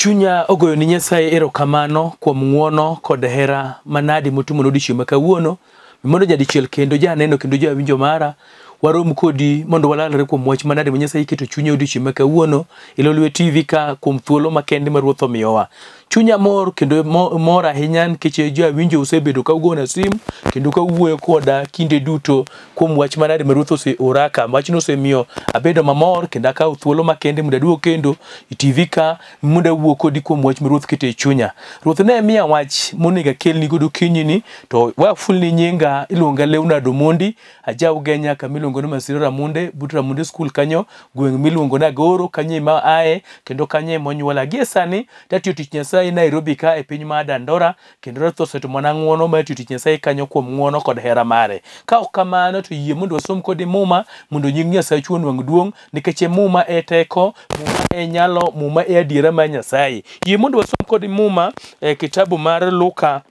Chunya ogoyo ni Nyasaye erokamano kuom ng'uono kod hera manadi motimo odiochieng' ma kawuono. Mondo nyadichiel kendo janeno kendo jawinjo mara, warom kodi mondo walalre kuom wach manade ma Nyasaye keto chunye odiochieng' ma kawuono e Lolwe TV ka kuom thuolo makende ma Ruoth omiyowa. Chunya mor kendo mor ahinya nikech jawinjo osebedo ka ugona sim kendo ka uwuoyo koda kinde duto kuom wach manade ma Ruoth oseora ka. Wachno osemiyo abedo mamor kendo akawo thuolo makende mondo aduog kendo e TV ka mondo awuo kodi kuom wach ma Ruoth keto e chunya. Ruoth ne miya wach monego akelni godo okinyini to wafulni nyinga iluonga Leonard Omondi, aja Ugenya kama iluongo ni Masiro Ramunde, but Ramunde School kanyo, gweng' miluongo ni Agoro, kanyo ema aye kendo kanyo ema onyuola. Gie sani tatiyo tich Nyasaye Nairobi ka e piny mar Dandora kendo Ruoth osetimona ng'uono mar tiyo tich Nyasaye kanyo kuom ng'uono kod hera mare. Ka ok kamano to yie mondo wasom kodi Muma mondo nying Nyasachu onwang' duong' nikech Muma e teko, Muma e nyalo, Muma e adiera mar Nyasaye. Yie mondo wasom kodi Muma e kitabu mar Luka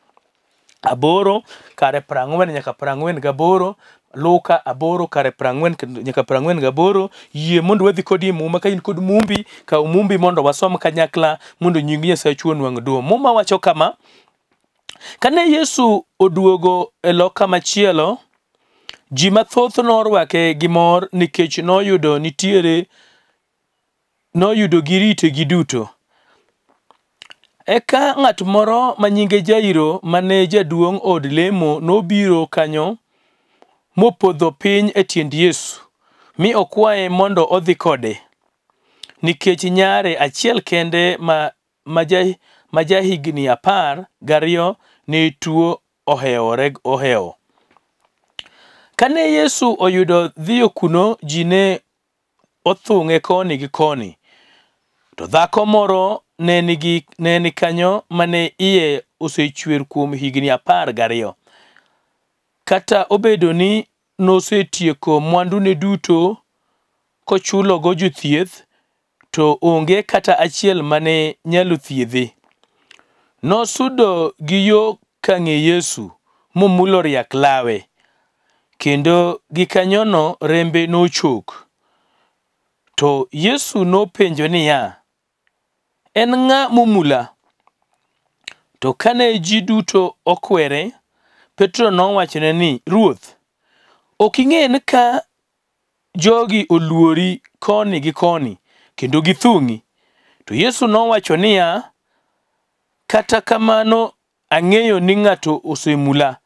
8 kare 40 nyaka 48. Luka 8 kare 40 nyaka 48. Yie mondo wadhi kodi e Muma. Ka in kod Mumbi, kaw Mumbi mondo wasom kanyakla mondo nying Nyasachu onwang' duong'. Muma wacho kama: Kane Yesu oduogo e loka machielo, ji mathoth norwake gi mor nikech noyudo nitiere noyudo girite giduto. Eka ng'at moro ma nyinge Jairo mane jaduong' od lemo nobiro kanyo mopodho piny e tiend Yesu, mi okwaye mondo odhi kode, nikech nyare achiel kende ma jahigni 12 ne tuo ohewo. Kane Yesu oyudo dhiyo kuno, ji ne othung'e koni gi koni. To dhako moro ne ni kanyo mane iye osechwer kuom higni 12. Kata obedo ni nosetieko mwandune duto kochulogo jothieth, to onge kata achiel mane nyalo thiedhe. Nosudo gi yo kang'e Yesu momulo riak lawe, kendo gikanyono rembe nochok. To Yesu nopenjo niya, En ng'a momula? To kane ji duto okwere, Petro nowachone ni, Ruoth, ok ing'e ni ka jogi oluori koni gi koni kendo githung'i? To Yesu nowacho niya, Kata kamano ang'eyo ni ng'ato osemula,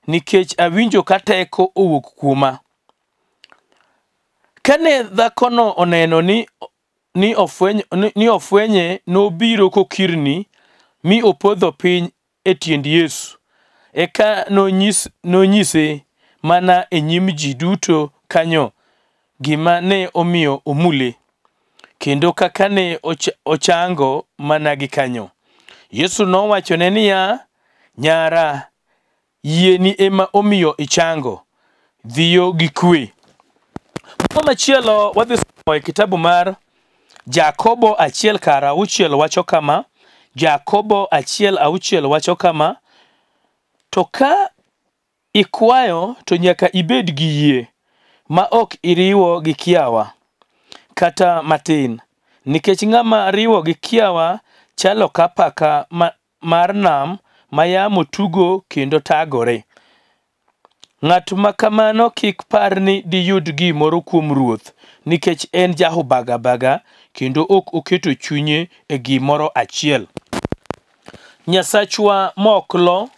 nikech awinjo ka teko owuok kuoma. Kane dhakono oneno ni ofwenye, nobiro kokirni mi opodho piny e tiend Yesu. Eka nonyise mana e nyim ji duto kanyo gima ne omiyo omule, kendo kaka ne ochango mana gi kanyo. Yesu nowachone niya, Nyara, yieni ema omiyo ichango, dhiyo gi kwe. Muma machielo wadhi somo e kitabu mar Jakobo 1:6 wacho kama. Jakobo 1:6 wacho kama: To ka ikwayo to nyaka ibed gi yie, ma ok iriwo gi kiawa kata matin, nikech ng'ama riwo gi kiawa chalo ka paka mar nam ma yamo tugo kendo tagore. Ng'at ma kamano kik par ni diyud gimoro kuom Ruoth, nikech en jahubagabaga kendo ok oketo chunye e gimoro achiel. Nyasachwa moklo,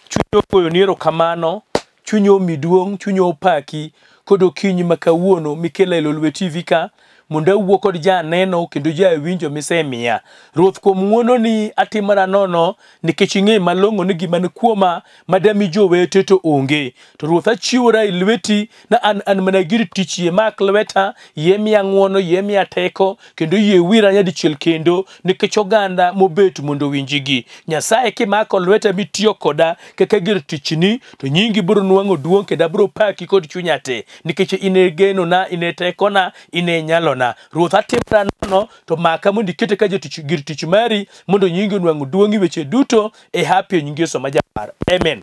chuny ogoyoni erokamano, chuny omi duong', chuny opaki kod okinyi ma kawuono mikelo e Lolwe TV ka mondo awuo kod janeno kendo jawinjo misemiya. Ruoth, kuom ng'uononi atimora nono nikech ing'e malong'o ni gima ni kuoma madami jowete to onge. To Ruoth, achiwora e lweti na an mana gir tich, yie mak lweta, yie miya ng'uono, yie miya teko, kendo yie wira nyadichiel kendo nikech oganda mobet mondo owinjigi. Nyasaye, kimako lweta mitiyo koda kaka gir tichni, to nyingi biro nwang'o duong' kendo abiro paki kod chunya te, nikech in e genona, in e tekona, in e nyalona. Ruoth, atimra nono to maka mondo ikete ka jatich gir tich mari mondo nyingi onwang' duong' e weche duto e hapi e nying Yesu ma Jawar. Amen.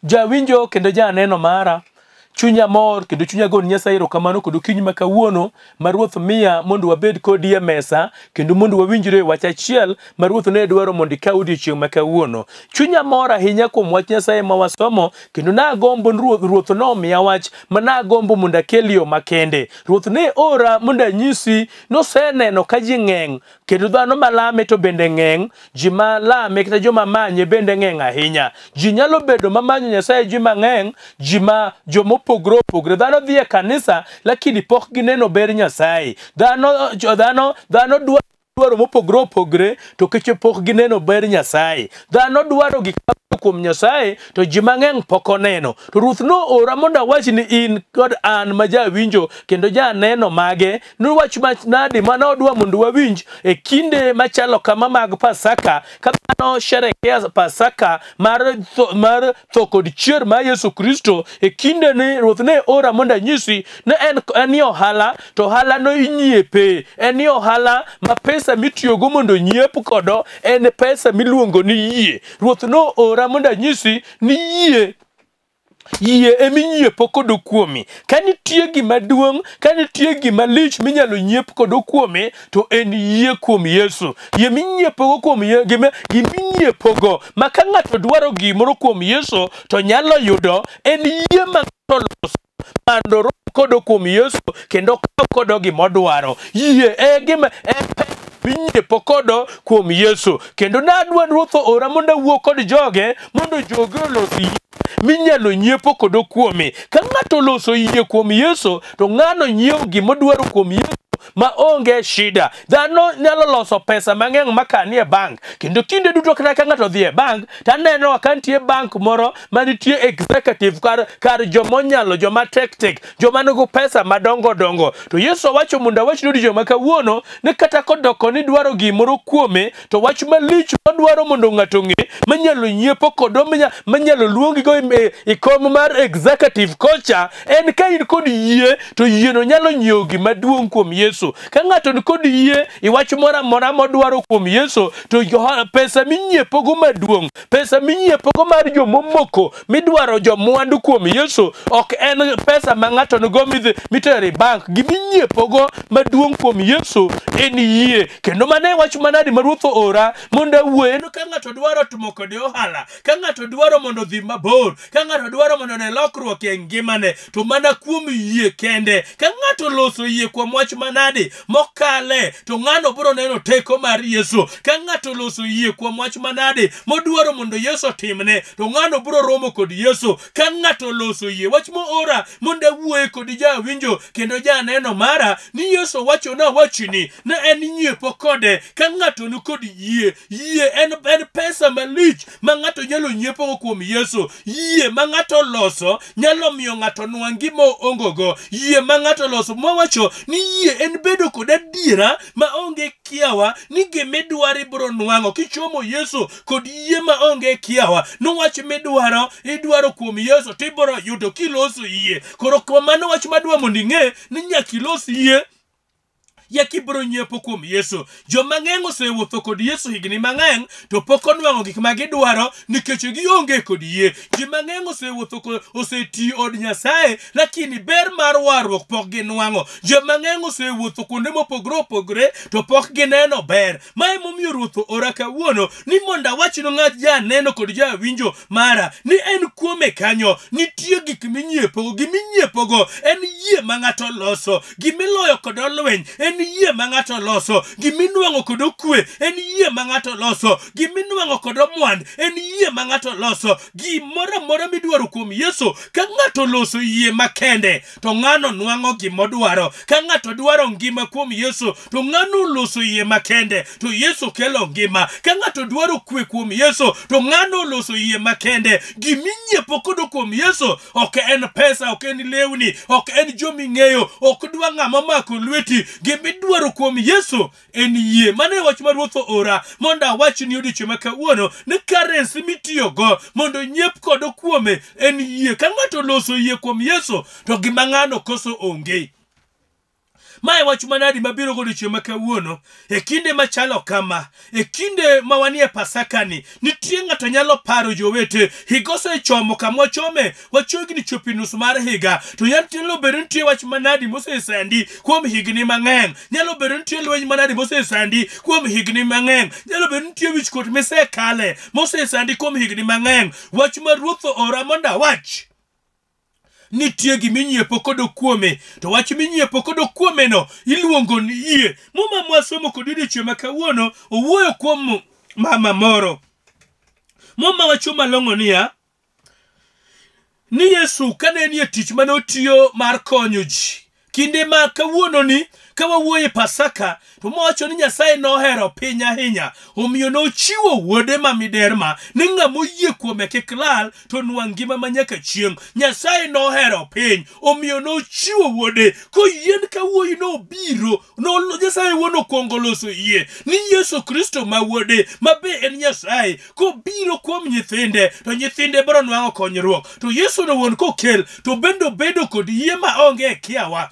Jawinjo kendo janeno mara, Chunya mor kendo chunya goni Nyasaye erokamano kod okinyi ma kawuono ma Ruoth miya mondo wabed kodi e mesa kendo mondo wawinjre e wach achiel ma Ruoth ne dwaro mondo ikaw odiechieng' ma kawuono. Chunya mor ahinya kuom wach Nyasaye ma wasomo kendo nagombo ni Ruoth nomiya wach ma nagombo mondo akel yo makende. Ruoth ne ora mondo anyisi noseneno ka ji ng'eng kendo dhano malame to bende ng'eng, ji malame kata joma manye bende ng'eng ahinya. Ji nyalo bedo mamanyo Nyasaye ji mang'eng, ji ma jomopogore opogore. Dhano dhi e kanisa lakini pok gineno ber Nyasaye. Dhano dhano dhano dwaro mopogore opogore to keche pok gineno ber Nyasaye. Dhano dwaro gik mabeyo kuom Nyasaye to ji mang'eny pok oneno. To Ruoth noora mondo awach ni in kod an ma jawinjo kendo janeno mage ni wach manade mane odwa mondo wawinj e kinde machalo kama mag Pasaka ka dhano sherekea Pasaka mar tho kod chier mar Yesu Kristo. E kinde ni Ruoth ne ora mondo anyisi ni en ni ohala to ohala no inyiepe, en ni ohala ma pesa mitiyogo mondo nyiep kodo en pesa miluongo ni yie. Ruoth no ora mondo anyisi ni yie yie eminyiepo kodo kuomi. Ka nitie gima duong', ka nitie gima lich minyalo nyiep kodo kuomi, to en yie kuom Yesu. Yie minyiepogo kuom yie, gima giminyiepogo ma ka ng'ato dwaro gimoro kuom Yesu to nyalo yudo en yie ma ng'ato oloso mondo orom kodo kuom Yesu kendo okaw kodo gimodwaro. Yie e gima e pesa minyiepo kodo kuom Yesu. Kendo nadwa Ruoth oora mondo awuo kod joge mondo joge olos yie minyalo nyiepo kodo kuome. Ka ng'ato oloso yie kuom Yesu, to ng'ano nyiewo gimodwaro kuom Yesu ma onge shida. Dhano nyalo loso pesa mang'eny makanie bank. Kendo kinde duto kata ka ng'ato odhi e bank, taneno ka nitie bank moro manitie executive kar jomonyalo, joma tek tek, joma nigi pesa madongo dongo. To Yesu owacho mondo awach ni joma kawuono ni kata kodoko ni dwaro gimoro kuome, to wach malich madwaro mondo ng'ato ong'e manyalo nyiepo kodo manyalo luongigo e kom mar executive kocha en ka in kod yie to yieno nyalo nyiewo gima duong' kuom Yesu. Ka ng'ato ni kod yie i wach moro amora modwaro kuom Yesu to pesa minyiepogo maduong', pesa minyiepogo mar jomomoko midwaro jomwandu kuom Yesu ok en pesa ma ng'ato nigo midhi mitero e bank. Giminyiepogo maduong' kuom Yesu en yie. Kendo mano e wach manade ma Ruoth oora mondo awuoye en ka ng'ato dwaro timo kode ohala, ka ng'ato dwaro mondo odhi mabor, ka ng'ato dwaro mondo one lokruok e ngimane, to mana kuom yie kende. Ka ng'ato oloso yie kuom wach manade mokale, to ng'ano biro neno teko mar Yesu. Ka ng'ato oloso yie kuom wach manade modwaro mondo Yesu otimne, to ng'ano biro romo kod Yesu. Ka ng'ato oloso yie, wach moora mondo awuoye kod jawinjo kendo janeno mara ni Yesu wacho nawachni ne en nyiepo kode. Ka ng'ato ni kod yie, yie en pesa malich ma ng'ato nyalo nyiepogo kuom Yesu. Yie ma ng'ato oloso nyalo miyo ng'ato nwang' gima oongogo. Yie ma ng'ato oloso mwawacho ni yie en bedo kod adiera ma onge kiawa ni gimidwaro ibiro nwang'o. Kichomo Yesu kod yie ma onge kiawa niwach midwaro idwaro kuom Yesu tibiro yudo kiloso yie. Koro kuom mano wach madwa mondo ing'e ni nyaka ilos yie yeka ibiro nyiepo kuom Yesu. Joma ng'eny osewuotho kod Yesu higni mang'eny to pok onwang'o gik ma gidwaro nikech gionge kod yie. Ji mang'eny osewuotho osetiyo od Nyasaye lakini ber mar warruok pok ginwang'o. Joma ng'eny osewuotho kuonde mopogore opogore to pok gineno ber. Ma emomiyo Ruoth oora kawuono ni mondo awach ne ng'at janeno kod jawinjo mara ni en kuome kanyo nitie gik minyiepogo. Giminyiepogo en yie ma ng'ato loso. Gimiloyo kod lweny en yie ma ng'ato loso. Giminwang'o kod okwe en yie ma ng'ato loso. Giminwang'o kod omwand en yie ma ng'ato loso. Gimoro amora midwaro kuom Yesu, ka ng'ato oloso yie makende to ng'ano nwang'o gimodwaro. Ka ng'ato dwaro ngima kuom Yesu to ng'ano oloso yie makende to Yesu kelo ngima. Ka ng'ato dwaro kwe kuom Yesu to ng'ano oloso yie makende. Giminyiepo kodo kuom Yesu ok en pesa, ok en lewni, ok en joming'eyo, ok dwa ng'ama mako lweti. Gimidwaro kuom Yesu en yie. Mano e wach ma Ruoth oora mondo awachni odiechieng' ma kawuono ni currency mitiyogo mondo nyiep kodo kuome en yie. Ka ng'ato oloso yie kuom Yesu to gima ng'ano koso onge. Mae wach manadi mabiro godiochieng' ma kawuono, e kinde machalo kama, e kinde ma wanie Pasaka ni, nitie ng'ato nyalo paro jowete, higa osechomo kama wachome, wachiegni chopo e nus mar higa, to nyalo bedo nitie wach manadi mosesandi kuom higni mang'eny, nyalo bedo nitie lweny manadi mosesandi kuom higni mang'eny, nyalo bedo nitie wichkuot misekale mosesandi kuom higni mang'eny. Wach ma Ruoth oora mondo awach, nitie gima inyiepo kodok kuome, to wach minyiepo kodok kuomeno iluongo ni yie. Muma mwasomo kod odiechieng' ma kawuono owuoyo kuom mama moro. Muma wacho malong'o niya, ni Yesu kane nie tich mane otiyo mar konyo ji, kinde ma kawuononi ka wawuoyo e Pasaka to mowacho ni Nyasaye nohero piny ahinya, omiyo nochiwo wuode ma miderma ni ng'ama oyie kuome kik lal to nwang' ngima ma nyaka chieng'. Nyasaye nohero piny, omiyo nochiwo wuode. Koyien ka wuoyi nobiro, Nyasaye wuon okwongo loso yie ni Yesu Kristo ma wuode ma be en Nyasaye kobiro kuom nyithinde to nyithinde biro nwang'o konyruok. To Yesu no wuon kokel to bende obedo kod yie ma onge kiawa.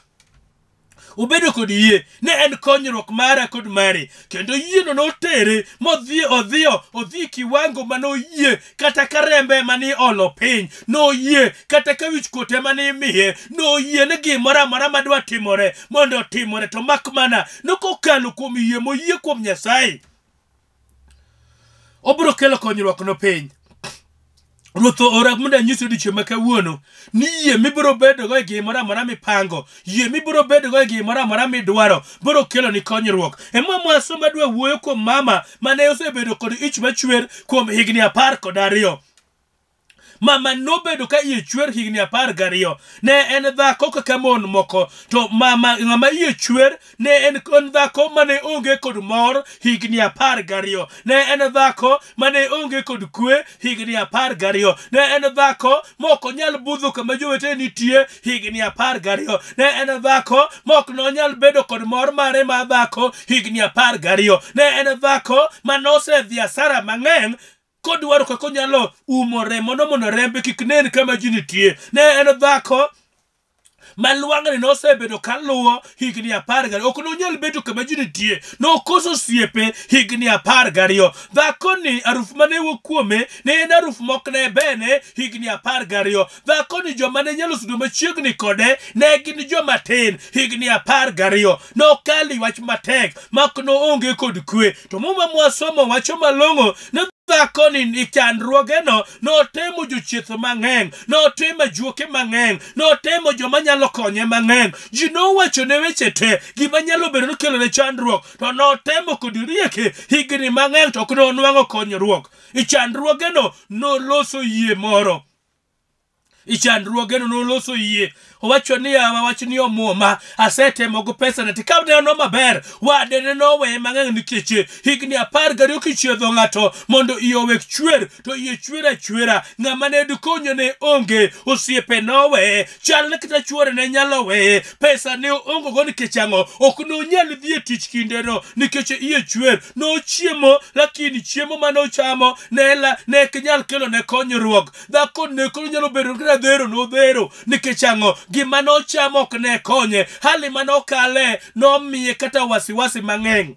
Obedo kod yie ne en konyruok mara kod mari, kendo yieno notere modhi odhiyo odhi kiwango manoyie kata ka rembe mane olo piny, noyie kata ka wichkuot ema ne imiye, noyie ni gimoro amora madwa timore mondo otimore, to mak mana ni kokalo kuom yie moyie kuom Nyasaye obiro kelo konyruok no piny. Ruoth oora mondo anyisi odiechieng' ma kawuono ni yie mibiro bedogo e gimoro amora mipango, yie mibiro bedogo e gimoro amora midwaro biro keloni konyruok. Ema mwasomo adwa wuoyo kuom mama mane osebedo kod ich machwer kuom higni 12. Mama nobedo ka iye chwer higni 12. Ne en dhako kaka mon moko, to mama ng'ama iye chwer ne en dhako mane onge kod mor higni 12. Ne en dhako mane onge kod kwe higni 12. Ne en dhako mok onyal budho kama jowetene nitie higni 12. Ne en dhako mok nonyal bedo kod mor mare ma dhako higni 12. Ne en dhako manosedhi asara mang'eny kodwaro kaka onyalo umo remono mondo rembe kik nen kama ji nitie. Ne en dhako ma lwang'ni nosebedo kaluwo higni 12. Ok nonyal bedo kama ji nitie. Nokoso osiepe higni 12. Dhakoni aruf mane wuok kuome ne en aruf mok ne bene higni 12. Dhakoni joma ne nyalo sudo machiegni kode ne gin joma tin higni 12. Nokalo wach matek mak noonge kod kwe. To Muma mwasomo wacho malong'o ni dhakoni ni chandruogeno notemo jochieth mang'eny, notemo ajuoke mang'eny, notemo joma nyalo konye mang'eny. Ji nowachone weche te gima nyalo bedo ni kelone chandruok, to notemo kod rieke higni mang'eny to ok nonwang'o konyruok. I chandruogeno noloso yie moro. I chandruogeno noloso yie. Owacho ni yawa wach ni omuoma, asetemo go pesa na to ka neno maber, wadene noweye mang'eny nikech higni 12 kichiedho ng'ato mondo iye owek chwer, to iye chwer achwera. Ng'ama ne dikonyo ne onge, osiepe noweye, chalne kata chuore ne nyalo weye, pesa ne oonge go nikech ang'o? Ok nonyal dhi e tich kindeno nikech iye chwer. Nochiemo, lakini chiemo manochamo ne ok nyal kelone konyruok. Dhako ne koro nyalo bedo kata dhero nodhero nikech ang'o? Gima nochamo ok ne konye, hali manokale nomiye kata wasiwasi mang'eny.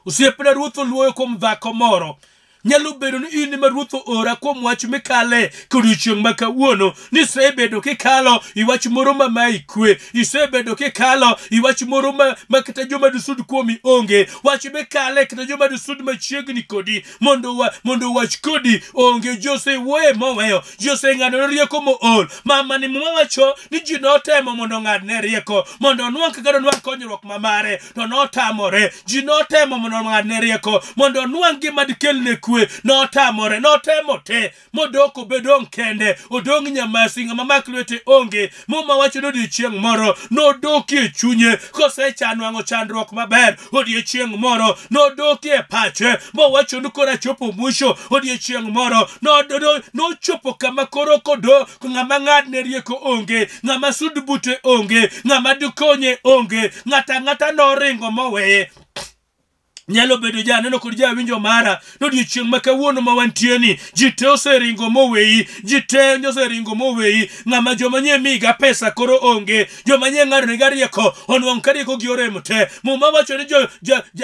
Osiepna, Ruoth oluoyo kuom dhako moro. Nyalo bedo ni in ema Ruoth oora kuom wach mikale kodiochieng' ma kawuono, nisebedo kikalo i wach moro ma mayi kwe, isebedo kikalo i wach moro ma kata joma disud kuomi onge, wach mikale kata joma disud machiegni kodi mondo wach kodi onge. Ji osewuoye moweyo, ji oseng'adone rieko mool. Mama ni Muma wacho ni ji notemo mondo ong'adne rieko mondo onwang' kaka donwang' konyruok ma mare, to notamore. Ji notemo mondo ong'adne rieko mondo onwang' gima dikelne kwe, notamore. Notemo te modok obedong' kende, odong' nyamasi, ng'ama mak lwete onge. Muma wacho ni odiechieng' moro nodokie chunye kosechanwang'o chandruok maber. Odiechieng' moro nodokie pache mowacho ni koro achopo mwisho. Odiechieng' moro nochopo kama koro kodo ng'ama ng'adne rieko onge, ng'ama sud bute onge, ng'ama dikonye onge, ng'ata ang'ata noringo moweye. Nyalo bedo janeno kod jawinjo mara nodiochieng' ma kawuono ma wantie ni ji te oseringo moweyi, ji te oseringo moweyi. Ng'ama joma nye miga pesa koro onge, joma nye ng'adonega rieko onwang' ka rieko gi orem te. Muma wacho ni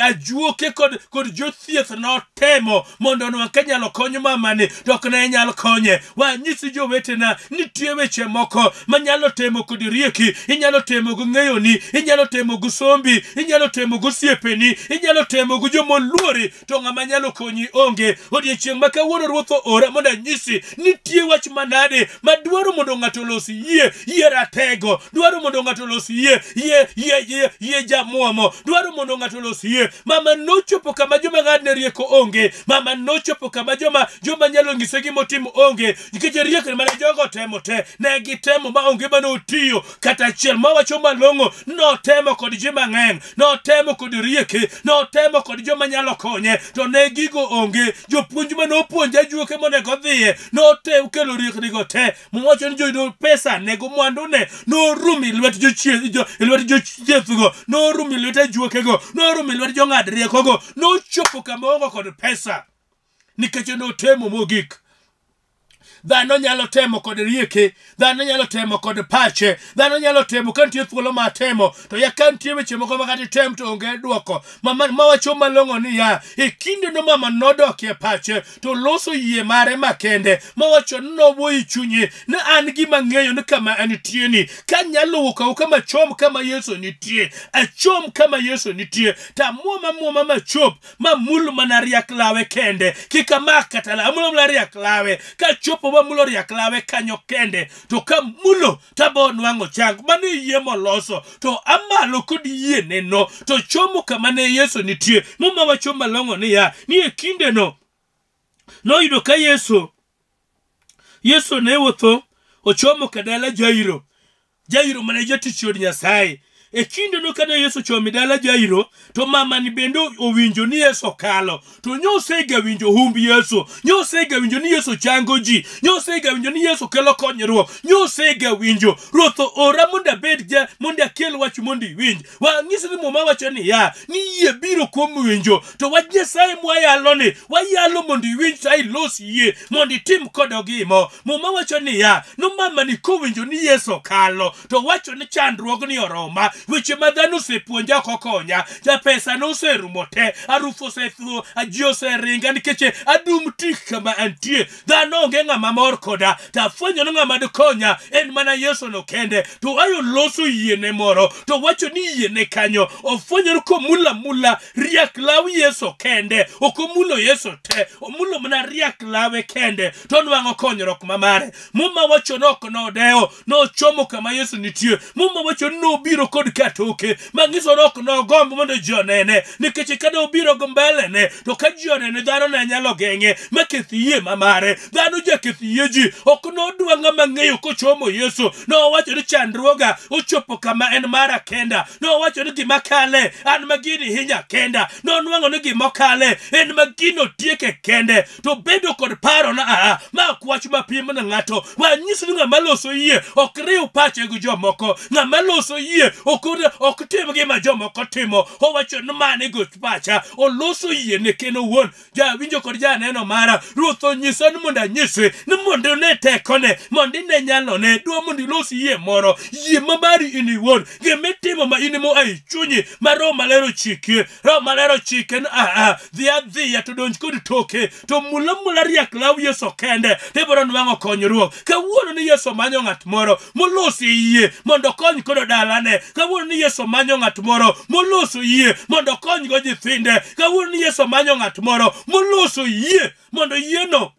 ajuoke kod jothieth notemo mondo onwang' ka nyalo kony mamani to ok ne nyal konye. Wanyisi jowetena, nitie weche moko manyalo temo kod rieki, inyalo temo gi ng'eyoni, inyalo temo gi sombi, inyalo temo gi osiepeni, inyalo temo gi jomoluori, to ng'ama nyalo konyi onge. Odiechieng' ma kawuono Ruoth oora mondo anyisi nitie wach manade madwaro mondo ng'ato olos yie, yie ratego, dwaro mondo ng'ato olos yie, yie, yie, yie, yie jamuomo, dwaro mondo ng'ato olos yie. Mama nochopo kama joma ng'adne rieko onge, mama nochopo kama joma nyalo nyise gimotimo onge, nikech rieko mane jogo temo te, ne gitemo ma onge mane otiyo kata achiel. Mawacho malong'o, notemo kod ji mang'eny, notemo kod rieke, notemo kod joma nyalo konye, to ne gigo onge. Jopuonj mane opuonje ajuoke monego odhiye, notem kelo rieknigo te. Mowacho ni joyudo pesa nego mwandune norumo e lwet jothiethgo, norumo e lwet ajuokego, norumo e lwet jong'ad riekogo, nochopo kama oonge kod pesa nikech notemo mogik. Dhano nyalo temo kod rieke, dhano nyalo temo kod pache, dhano nyalo temo ka nitie thuolo mar temo, to ya ka nitie weche moko ma kata item to onge dwoko. Mama mawacho malong'o niya, e kindeno mama nodok e pache to loso yie mare makende, mawacho ni nowuoyo e chunye ni an gima ng'eyo ni kama antie ni, kanyalo wuok oko kama achom kama Yesu nitie, achom kama Yesu nitie, to amuom amuoma machop mamul mana riak lawe kende, kik amak kata lawe, amulo mana riak lawe, kachopo mamulo riak lawe kanyo kende, to kamulo tabo nwang'o chang. Mano e yie moloso, to amalo kod yie neno, to chomo kama ne Yesu nitie. Muma wacho malong'o niya, ni e kindeno noyudo ka Yesu ne wuotho ochomo ka dala Jairo, Jairo mane jatich od Nyasaye. E kindeno kane Yesu ochomo e dala Jairo, to mamani bende owinjo ni Yesu okalo, to nyosega winjo humb Yesu, nyosega winjo ni Yesu chango ji, nyosega winjo ni Yesu kelo konyruok, nyosega winjo. Ruoth oora mondo abed ja, mondo akel wach mondo iwinj. Wang'isi ni Muma wacho niya, ni yie biro kuom winjo, to wach Nyasaye mwayalo ni, wayalo mondo iwinj to ilos yie, mondo itim kod ogimo. Muma wacho niya, no mamani kowinjo ni Yesu okalo, to wacho ni chandruogni oroma, weche ma dhano osepuonja ok okonya, ja pesa noserumo te, arufu osetho, ji oseringa nikech adum tik kama antie, dhano onge ng'ama mor koda, to afwenyo ni ng'ama dikonya en mana Yesu no kende. To ayo loso yiene moro, to wacho ni yiene kanyo, ofwenyo ni komulo amula riak law Yesu kende, ok omulo Yesu te, omulo mana riak lawe kende, to onwang'o konyruok mamare. Muma wacho ni ok nodewo, nochomo kama Yesu nitie. Muma wacho ni nobiro kod katoke, manyiso ni ok nogomb mondo ji onene, nikech kane obiro gi mbelene, to ka ji onene dhano ne nyalo geng'e maketh yie mamare. Dhano jaketh yie ji, ok nodwa ng'ama ng'eyo kochomo Yesu. Nowacho ni chandruoga ochopo kama en mara kenda, nowacho ni gima kale an ma gini hinya kenda, nonwang'o ni gima okale en ma gino tieke kende, to bedo kod paro na aa, ma ok wach mapim na ng'ato. Wanyis ni ng'ama loso yie ok riw pache gi jomoko, ng'ama loso yie ok tim gima jomoko timo. Owacho ni mane go pacha, oloso yie ne ken owuon. Jawinjo kod janeno mara, Ruoth onyisa ni mondo anyisi ni mondo ine tekone, mondo ine nyalone, dwa mondo ilos yie moro, yie ma mari in iwuon, gimitimo ma in moa e chunyi, ma Roho Maler ochikie. Roho Maler ochike ni aa, dhi adhiya to donj kod toke, to mula mula riak law Yesu kende, tibiro nwang'o konyruok. Kawuono ni Yesu manyo ng'at moro moloso yie mondo okony kodo dalane. Kawuono ni Yesu manyo ng'at moro moloso yie mondo okonygo nyithinde. Kawuono ni Yesu manyo ng'at moro moloso yie mondo yieno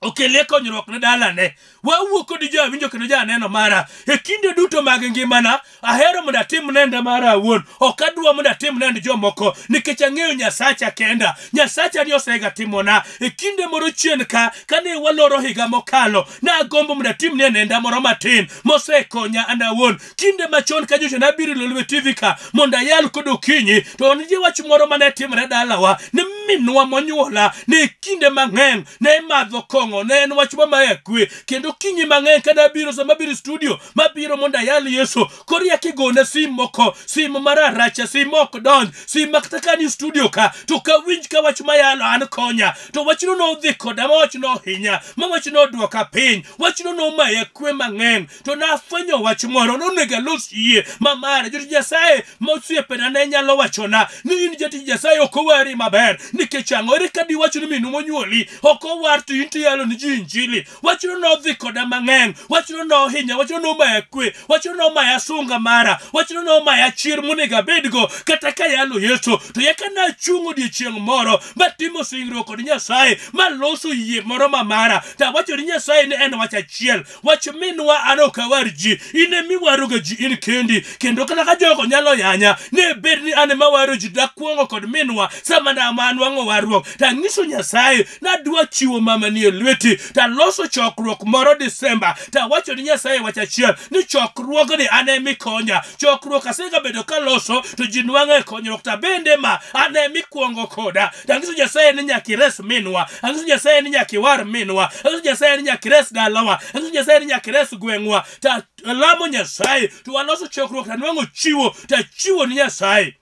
okelie konyruok ne dalane. Wawuok kod jawinjo kendo janeno mara, e kinde duto mag ngimana ahero mondo atim nenda mara awuon, ok adwa mondo atim nend jomoko, nikech ang'eyo Nyasacha kenda. Nyasacha ni osega timona. E kinde moro chien ka, kane waloro higa mokalo, nagombo mondo atimnie nenda moro matin mosekonya an awuon. Kinde machon ka nyocha nabiro Lolwe TV ka mondo ayal kod okinyi, to nitie wach moro mane timore dalawa, ni minwa monyuola ne kinde mang'eny ne madho kong'o malong'o ne en wach mamaya kwe kendo kinyi mang'eny ka nabiro sama abiro e studio mabiro mondo ayal Yesu koro yaka igona sim moko sim mararacha sim ok donj sim ma kata ka ni studio ka to kawinj ka wach mayalo an konya to wachno nodhi koda ma wachno ohinya ma wachno odwoka piny wachno nomaya kwe mang'eny to nafwenyo wach moro nonego alos yie ma mara jotich Nyasaye ma osiepena ne nyalo wachona ni in jatich Nyasaye ok owari maber nikech ang'o ere ka diwacho ni minu monyuoli ok owar to in to iyalo ni ji injili wachno nodhi koda mang'eny wachno nohinya wachno nomaya kwe wachno nomaya sunga mara wachno nomaya chir monego abedgo kata kayalo Yesu to yaka nachung' odiechieng' moro matimo singruok kod Nyasaye maloso yie moro ma mara to awacho ni Nyasaye ne en wach achiel wach minwa an ok awar ji in emiwaroga ji in kendi kendo kata ka jogo nyalo yanya ne bed ni an ema waro ji dakwongo kod minwa sama nanwang'o warruok tang'iso Nyasaye nadwa chiwo mamani e lweti taloso chokruok moro Disemba tawacho ni Nyasaye wach achiel ni chokruogni an emikonya chokruok asegabedo kaloso to ji nwang'o e konyruok to bende ma an emikwongo koda tang'iso Nyasaye ni nyaka ires minwa ang'iso Nyasaye ni nyaka iwar minwa ang'iso Nyasaye ni nyaka ires dalawa ang'iso Nyasaye ni nyaka ires gweng'wa ta lamo Nyasaye to waloso chokruok tanwang'o chiwo tachiwo ni Nyasaye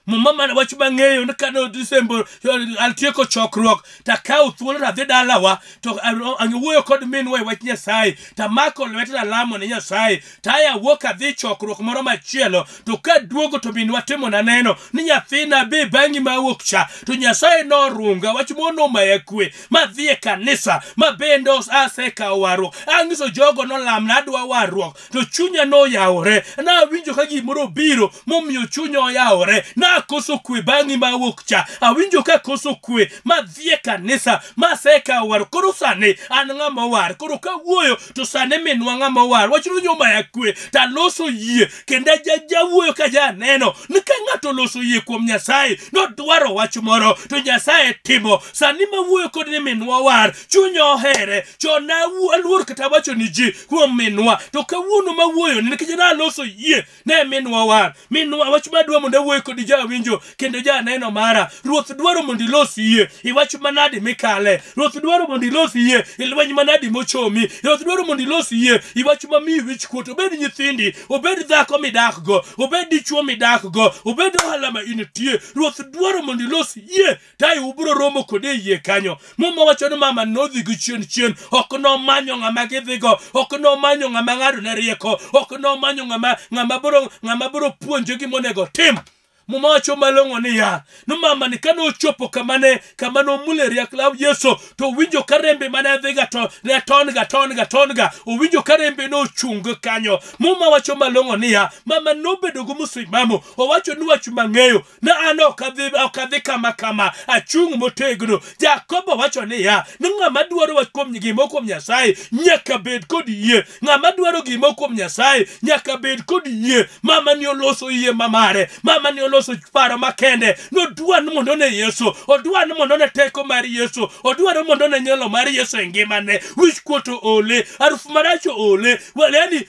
muma mana wach mang'eyo ni kane Disemba atieko chokruok takawo thuolo tadhi dalawa to awuoyo kod minwa e wach Nyasaye tamako lwete talamo ne Nyasaye taya awuok adhi chokruok moro machielo to kaduogo to minwa timona neno ni nyathina be bang'i mawuok cha to Nyasaye norunga wach monomaya kwe madhi e kanisa ma bende asekawo warruok ang'iso jogo nolamna adwa warruok to chunya noyawore nawinjo ka gimoro obiro momiyo chunya oyawore nakoso kwe bang'i mawuok cha awinjo ka koso kwe madhi e kanisa masekawo warruok koro sani an ng'ama owar koro kawuoyo to sani minwa ng'ama owar wachno nyomaya kwe taloso yie kendo jawuoyo ka janeno ni ka ng'ato oloso yie kuom Nyasaye nodwaro wach moro to Nyasaye timo sani mawuoyo kod ni minwa war chunya ohere chon aluor kata wacho ni ji kuom minwa to kawuono mawuoyo ni nikech naloso yie ne minwa war minwa wach madwa mondo awuoyo kod jawinjo kendo janeno mara ruoth dwaro mondo ilos yie iwach manadi mikale ruoth dwaro mondo ilos yie ilweny manadi mochomi ruoth dwaro mondo ilos yie iwach mamiyi wich kuot obed nyithindi obed dhako midakgo obed dichuo midakgo obed ohala ma intie ruoth dwaro mondo ilos yie tae ubiro romo kode e yie kanyo muma wacho ni mama nodhi gi chien chien ok nomanyo ng'ama gidhigo ok nomanyo ng'ama ng'ado ne rieko ok nomanyo ng'ama biro puonje gimonego tim muma wacho malong'o niya ni mama ni kane ochopo kama nomule riak law Yesu to owinjo ka rembe mane dhiga to ne ton ga ton ga ton ga owinjo ka rembe nochung kanyo muma wacho malong'o niya mama nobedo gi msimamo owacho ni wach mang'eyo na an ok adhi kama kama achung' motegno Jakobo wacho niya ni ng'ama dwaro wach kuom gima kuom Nyasaye nyaka bed kod yie ng'ama dwaro gima kuom Nyasaye nyaka bed kod yie mama ni oloso yie mamare mama ni oloso paro makende nodwa ni mondo one Yesu odwa ni mondo one teko mar Yesu odwaro mondo one nyalo mar Yesu e ngimane wich kuot ole harufu marach ole yani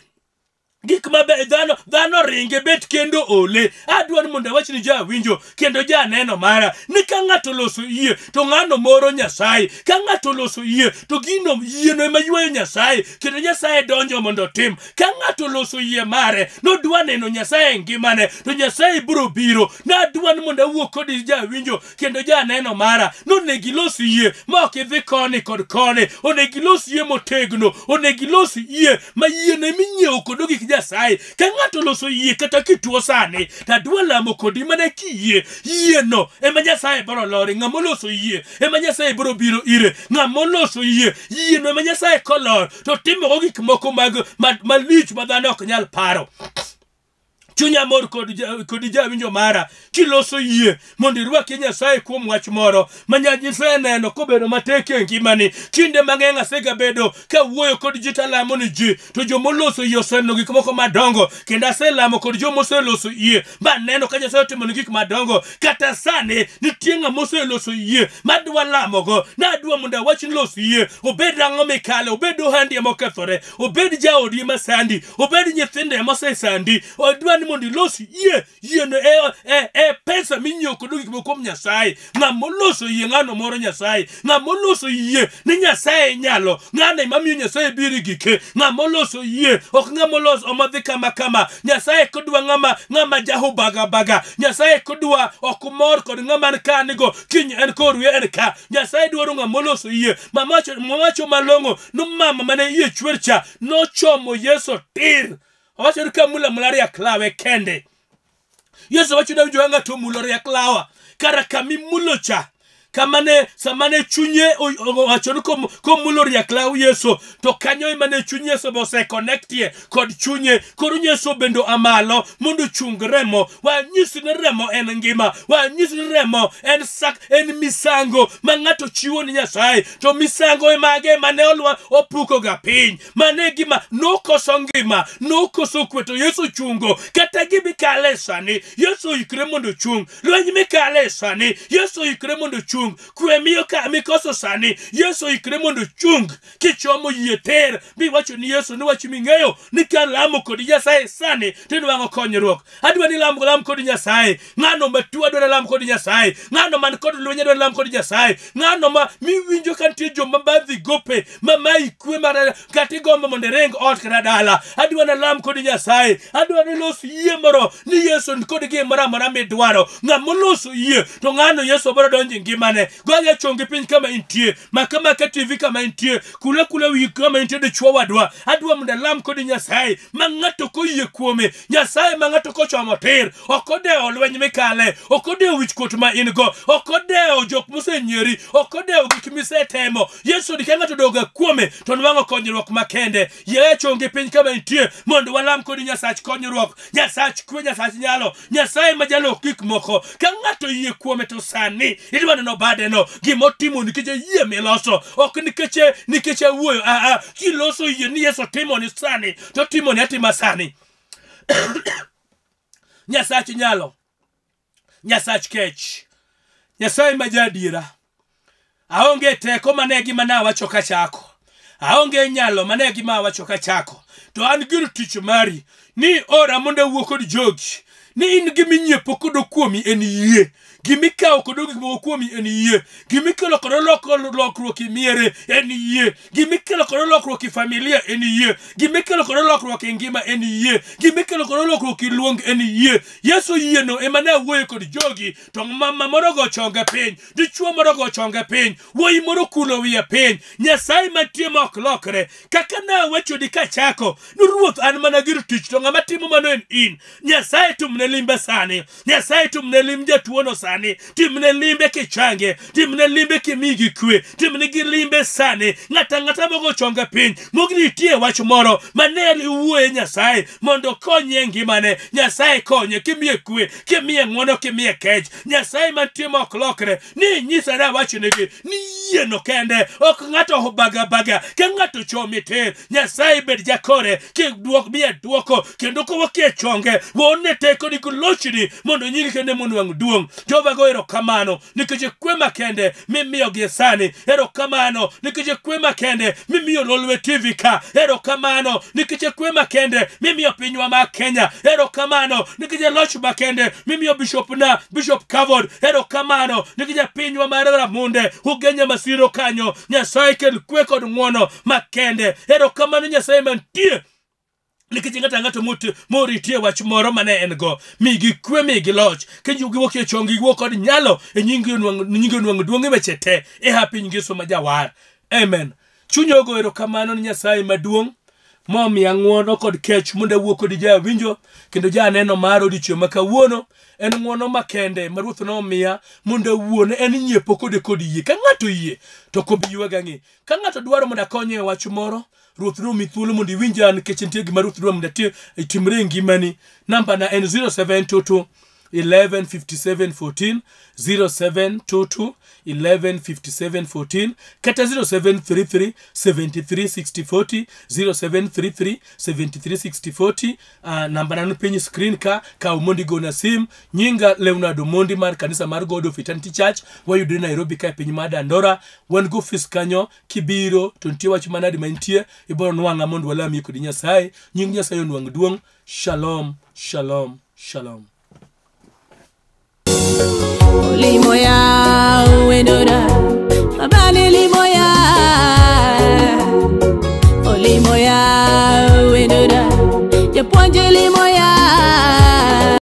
gik maber dhano ringe bet kendo ole adwa ni mondo awach ni jawinjo kendo janeno mara ni ka ng'ato oloso yie to ng'ano moro Nyasaye ka ng'ato oloso yie to gino yieno ema ywayo Nyasaye kendo Nyasaye donjo mondo otim ka ng'ato oloso yie mare nodwa neno Nyasaye e ngimane to Nyasaye biro biro nadwa ni mondo awuo kodi jawinjo kendo janeno mara nonego ilos yie ma ok idhi koni kod koni onego ilos yie motegno onego ilos yie ma yieno eminyiewo kod gik Nyasaye ka ng'ato oloso yie kata kituo sani tadwa lamo kodi mana kiyie yieno ema Nyasaye biro lori ng'ama oloso yie ema Nyasaye biro biro ire ng'ama oloso yie yieno ema Nyasaye kolor to timogo gik moko mag malich ma dhano ok nyal paro chunya mor kod jawinjo mara kiloso yie mondo irwakie Nyasaye kuom wach moro ma Nyasaye neno kobedo matek e ngimani kinde mang'eny asegabedo kawuoyo kod ji talamo ni ji to jomoloso yie oseneno gik moko madongo kendo aselamo kod jomoseloso yie maneno ka Nyasaye otimo ni gik madongo kata sani nitie ng'ama oseloso yie madwa lamogo nadwa mondo awach ni los yie obed ang'o mikale obed ohandi ema okethore obed jaodi ema sandi obed nyithindo ema osesandi odwa ni ni mondo ilos yie. Yieno e pesa minyiewo kodo gik moko kuom Nyasaye. Ng'ama oloso yie, ng'ano moro Nyasaye. Ng'ama oloso yie ni Nyasaye nyalo, ng'ano ema miyo Nyasaye biro e gike. Ng'ama oloso yie, ok ng'ama oloso omadhi kama kama. Nyasaye kodwa ng'ama jahubagabaga. Nyasaye kodwa ok mor kod ng'ama en ka nigo kiny en koruye en ka. Nyasaye dwaro ng'ama oloso yie. Mamawacho malong'o no mama mane iye chwer cha nochomo Yesu tir. Owacho ni ka mula mula riak lawe kende. Yesu wacho ni awinjo ng'ato omulo riak lawa. Kara kamimulo cha, kamane samane chunye owacho ni komulo riak law Yesu, to kanyo ema ne chuny Yesu be osekonektie kod chunye. Koro Yesu bende amalo mondo ochung remo. Wanyisi ni remo en ngima. Wanyisi ni remo en sak, en misango ma ng'ato chiwo ni Nyasaye. To misango e mage mane olwa opuko ga piny. Mane gima nokoso ngima, nokoso kwe, to Yesu chungo. Kata gimikale sani, Yesu oikre mondo ochung. Lweny mikale sani, Yesu oikre mondo ochung. Kwe miyo ka mikoso sani, Yesu oikre mondo ochung. Kichomo yie ter, miwacho ni Yesu ni wach ming'eyo ni ka lamo kod Nyasaye sani to inwang'o konyruok. Adwa ni lam kod Nyasaye. Ng'ano matuo adwa ni lam kod Nyasaye. Ng'ano man kod lweny adwa ni lam kod Nyasaye. Ng'ano ma miwinjo ka nitie joma badhi gope, ma mayi kwe mar kata igombo mondo iring ot kata dala. Adwa ni lam kod Nyasaye. Adwa ni los yie moro ni Yesu ni kod gimoro amora midwaro. Ng'ama oloso yie to ng'ano Yesu biro donjo e ngimane. Goya chongi piny kama intie, maka maka TV kama intie, kula kula wi kama intie dichuo wadwa. Adwa mondo alam kod Nyasaye ma ng'ato koyie kuome. Nyasaye ma ng'ato kochomo tir, ok odewo lweny mikale, ok odewo wichkuot ma in go, ok odewo jok mosenyieri, ok odewo gik misetemo. Yesu ni ka ng'ato odoga kuome to nwang'o konyruok makende. Yie chongi piny kama intie mondo walam kod Nyasach konyruok, Nyasach kwe, Nyasach nyalo, Nyasaye ma jalok gik moko. Ka ng'ato oyie kuome to sani idwa neno badeno gimotimo nikech yie miloso, ok nikech awuoyo. Aa, kiloso yie ni Yesu timoni sani to timoni atima sani. Nyasach nyalo, Nyasach kech, Nyasaye ma jaadiera. Aonge teko mane gima nawacho kachako. Aonge nyalo mane gima awacho kachako. To an gir tich mari ni ora mondo awuo kod jogi. Ni in giminyiepo kodo kuomi en yie. Gimikawo kodo gik moko kuomi en yie. Gimikelo kodo lokruok e miere en yie. Gimikelo kodo lokruok e familia en yie. Gimikelo kodo lokruok e ngima en yie. Gimikelo kodo lokruok e luong en yie. Yesu yieno ema ne awuoyo kod jogi. To mama moro go chonge piny, dichuo moro go chonge piny, wuoyi moro kulo wiye piny. Nyasaye mantie ma ok lokre. Kaka nawachoni kachako, ni Ruoth an mana gir tich to ng'ama timo mano en in. Nyasaye tumne limbe sani. Nyasaye tumne lim jatuono sani. Timne limbe kichange. Timne limbe kimigi kwe. Timne gi limbe sani. Ng'ata ng'ata mogo chonge piny, mognitie wach moro mane iwuoye Nyasaye mondo okonye e ngimane. Nyasaye konye kimiye kwe, kimiye ng'wono, kimiye kech. Nyasaye mantie ma ok lokre ni nyisa na awachnegi ni yieno kende, ok ng'ato baga baga. Ka ng'ato chomi tir, Nyasaye bed jakore kidwok miye dwoko kendo kowuok e chonge wone teko ni lochni mondo nyingi kende monwang' duong'. Jehova go erokamano nikech kwe makende mimiyogi sani. Erokamano nikech kwe makende mimiyo Lolwe TV ka. Erokamano nikech kwe makende mimiyo pinywa ma Kenya. Erokamano nikech loch makende mimiyo Bishop na Bishop Kavod. Erokamano nikech pinywa mar Ramunde Ugenya Masiro kanyo. Nyasaye kel kwe kod ng'wono makende. Erokamano Nyasaye mantie nikech ng'ato ang'ato moritie wach moro mane en go. Migi kwe, migi loch, kendo giwuok e chong, giwuok kod nyalo e nyingi onwang' duong' e weche te e ha piny Yesu ma jawar. Amen. Chunya ogo erokamano ni Nyasaye maduong' momiya ng'wono kod kech mondo awuo kod jawinjo kendo janeno mar odiechieng' ma kawuono. En ng'wono makende ma Ruoth nomiya mondo awuone, en nyiepo kode kod yie. Ka ng'ato yie to ok obi ywag ang'e. Ka ng'ato dwaro mondo akonye e wach moro, Ruoth nomi thuolo mondo iwinja nikech nitie gima Ruoth dwaro mondo itimre e ngimani. Namba na en 0722 11 57 14 0722 11 57 14 kata 0733 73 60 40 0733 73 60 40. Namba na piny screen ka kaw mondo igona sim. Nyinga Leonard Omondi mar kanisa mar God of Eternity Church. Wayudre Nairobi ka e piny mar Dandora. Wan go ofis kanyo kibiro to nitie wach manadi mantie ibiro nwang'a mondo walamie kodi Nyasaye. Nying Nyasaye onwang' duong'. Shalom, shalom, shalom. Olimo ya wendo.